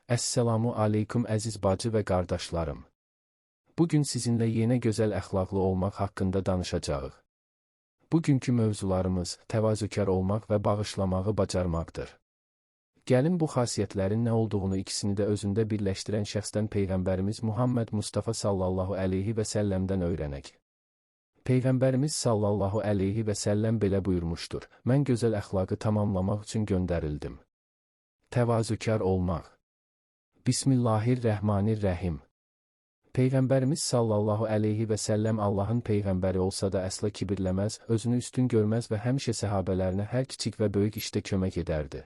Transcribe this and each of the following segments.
Əssəlamu aleykum əziz bacı və qardaşlarım. Bugün sizinlə yenə gözəl əxlaqlı olmaq haqqında danışacağıq. Bugünkü mövzularımız təvazökar olmaq və bağışlamağı bacarmaqdır. Gəlin bu xasiyyətlərin nə olduğunu ikisini də özündə birləşdirən şəxsdən Peyğəmbərimiz Muhammed Mustafa sallallahu əleyhi və səlləmdən öyrənək. Peyğəmbərimiz sallallahu əleyhi və səlləm belə buyurmuşdur: Mən gözəl əxlaqı tamamlamaq üçün göndərildim. Təvazökar olmaq. Bismillahirrahmanirrahim. Peyğəmbərimiz sallallahu əleyhi və səlləm Allahın peyğəmbəri olsa da əsla kibirləməz, özünü üstün görməz və həmişə səhabələrinə hər kiçik və böyük işdə kömək edərdi.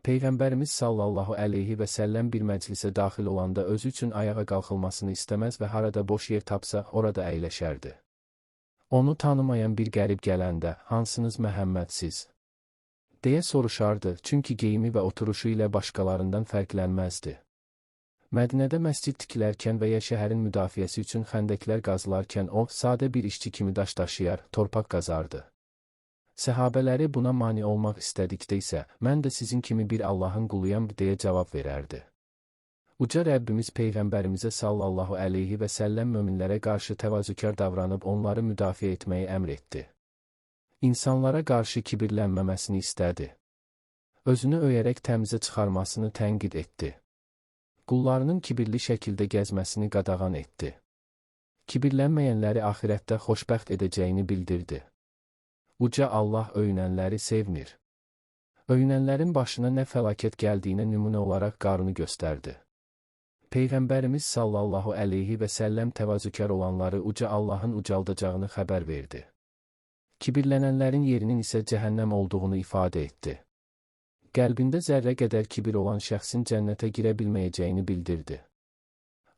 Peyğəmbərimiz sallallahu əleyhi və səlləm bir məclisə daxil olanda özü üçün ayağa qalxılmasını istəməz və harada boş yer tapsa, orada əyləşərdi. Onu tanımayan bir qərib gələndə, hansınız Məhəmmədsiz? Deyə soruşardı, çünki geyimi və oturuşu ilə başqalarından fərqlənməzdi. Mədinədə məscid tikilərkən və ya şəhərin müdafiəsi üçün xəndəklər qazılarkən o, sadə bir işçi kimi daş daşıyar, torpaq qazardı. Səhabələri buna mane olmaq istədikdə isə, mən də sizin kimi bir Allahın quluyam deyə cavab verərdi. Uca Rəbbimiz Peyğəmbərimizə sallallahu əleyhi və səlləm möminlərə qarşı təvazökar davranıb onları müdafiə etməyi əmr etdi. İnsanlara qarşı kibirlənməməsini istədi. Özünü öyərək təmizə çıxarmasını tənqid etdi. Qullarının kibirli şəkildə gəzməsini qadağan etdi. Kibirlənməyənləri axirətdə xoşbəxt edəcəyini bildirdi. Uca Allah öyünənləri sevmir. Öyünənlərin başına nə fəlakət gəldiyinə nümunə olaraq Qarunu göstərdi. Peyğəmbərimiz sallallahu əleyhi və səlləm təvazökar olanları uca Allahın ucaldacağını xəbər verdi. Kibirlənənlərin yerinin isə cəhənnəm olduğunu ifadə etdi. Qəlbində zərrə qədər kibir olan şəxsin cənnətə girə bilməyəcəyini bildirdi.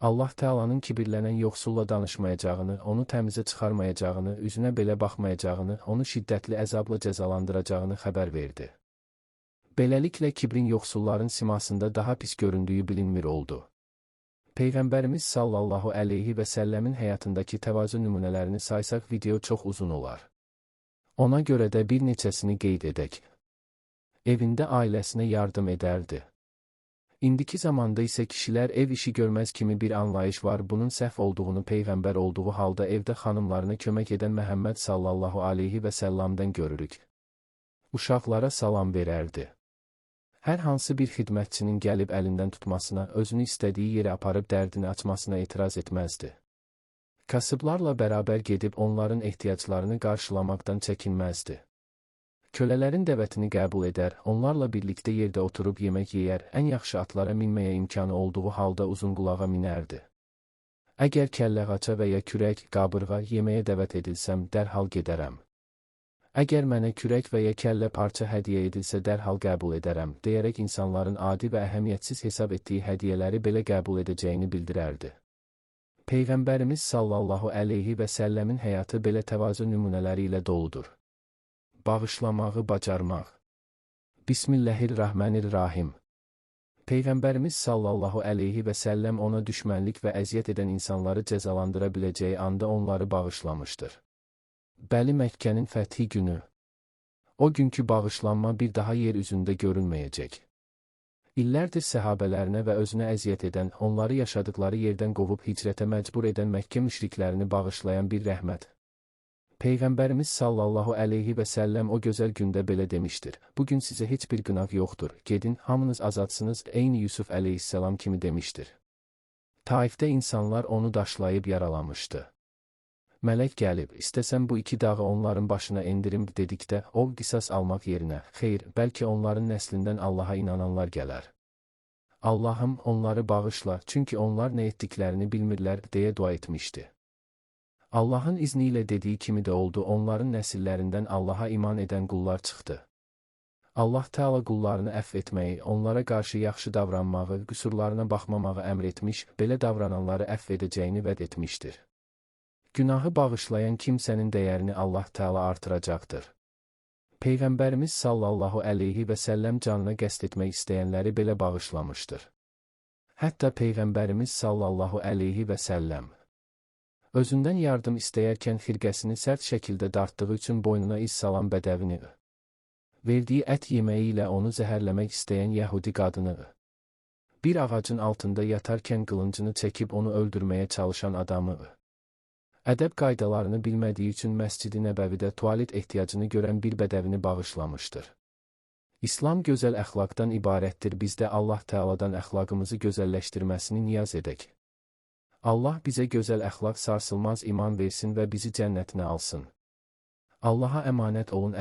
Allah Teala'nın kibirlənən yoxsulla danışmayacağını, onu təmizə çıxarmayacağını, üzünə belə baxmayacağını, onu şiddətli əzabla cəzalandıracağını xəbər verdi. Beləliklə kibrin yoxsulların simasında daha pis göründüyü bilinmir oldu. Peyğəmbərimiz sallallahu əleyhi və səlləmin həyatındakı təvazö nümunələrini saysaq video çox uzun olar. Ona görə də bir neçəsini qeyd edək. Evində ailəsinə yardım edərdi. İndiki zamanda isə kişilər ev işi görməz kimi bir anlayış var, bunun səhv olduğunu peyğəmbər olduğu halda evdə xanımlarına kömək edən Məhəmməd sallallahu aleyhi və səllamdan görürük. Uşaqlara salam verərdi. Hər hansı bir xidmətçinin gəlib əlindən tutmasına, özünü istədiyi yerə aparıb dərdini açmasına etiraz etməzdi. Kasıblarla bərabər gedib onların ehtiyaclarını qarşılamaqdan çəkinməzdi. Kölələrin dəvətini qəbul edər, onlarla birlikdə yerdə oturub yemək yeyər, ən yaxşı atlara minməyə imkanı olduğu halda uzunqulağa minərdi. Əgər kəlləğaça və ya kürək, qabırğa yeməyə dəvət edilsəm, dərhal gedərəm. Əgər mənə kürək və ya kəllə parça hədiyyə edilsə, dərhal qəbul edərəm, deyərək insanların adi və əhəmiyyətsiz hesab etdiyi hədiyyələri belə qəbul edəcəyini bildirərdi. Peyğəmbərimiz sallallahu əleyhi və səlləmin həyatı belə təvazö nümunələri ilə doludur. Bağışlamağı bacarmaq. Bismillahirrahmanirrahim. Peyğəmbərimiz sallallahu əleyhi və səlləm ona düşmənlik və əziyyət edən insanları cəzalandıra biləcəyi anda onları bağışlamışdır. Bəli, Məkkənin fəthi günü. O günkü bağışlanma bir daha yer üzündə görünməyəcək. İllərdir səhabələrinə və özünə əziyyət edən, onları yaşadıkları yerdən qovub hicrətə məcbur edən Məkkə müşriklərini bağışlayan bir rəhmət. Peyğəmbərimiz sallallahu əleyhi və səlləm o gözəl gündə belə demişdir: Bugün sizə heç bir qınaq yoxdur, gedin, hamınız azadsınız, eyni Yusuf əleyhissalam kimi demişdir. Taifdə insanlar onu daşlayıb yaralamışdı. Mələk gəlib, istəsəm bu iki dağı onların başına endirim dedikdə, o qisas almaq yerinə, xeyr, bəlkə onların nəslindən Allaha inananlar gələr. Allahım, onları bağışla, çünki onlar nə etdiklərini bilmirlər, deyə dua etmişdi. Allahın izni ilə dediyi kimi də oldu, onların nəsillərindən Allaha iman edən qullar çıxdı. Allah Teala qullarını əfv etməyi, onlara qarşı yaxşı davranmağı, qüsurlarına baxmamağı əmr etmiş, belə davrananları əfv edəcəyini vəd etmişdir. Günahı bağışlayan kimsənin dəyərini Allah Teala artıracaqdır. Peyğəmbərimiz sallallahu əleyhi və səlləm canına qəsd etmək istəyənləri belə bağışlamışdır. Hətta Peyğəmbərimiz sallallahu əleyhi və səlləm özündən yardım istəyərkən xirqəsini sərt şəkildə dartdığı üçün boynuna iz salan bədəvini, verdiyi ət yeməyi ilə onu zəhərləmək istəyən yəhudi qadını, Bir ağacın altında yatarkən qılıncını çəkib onu öldürməyə çalışan adamı, ədəb qaydalarını bilmədiyi üçün Məscid-i Nəbəvidə tualet ehtiyacını görən bir bədəvini bağışlamışdır. İslam gözəl əxlaqdan ibarətdir. Biz də Allah Təaladan əxlaqımızı gözəlləşdirməsini niyaz edək. Allah bizə gözəl əxlaq, sarsılmaz iman versin və bizi cənnətinə alsın. Allaha əmanət olun.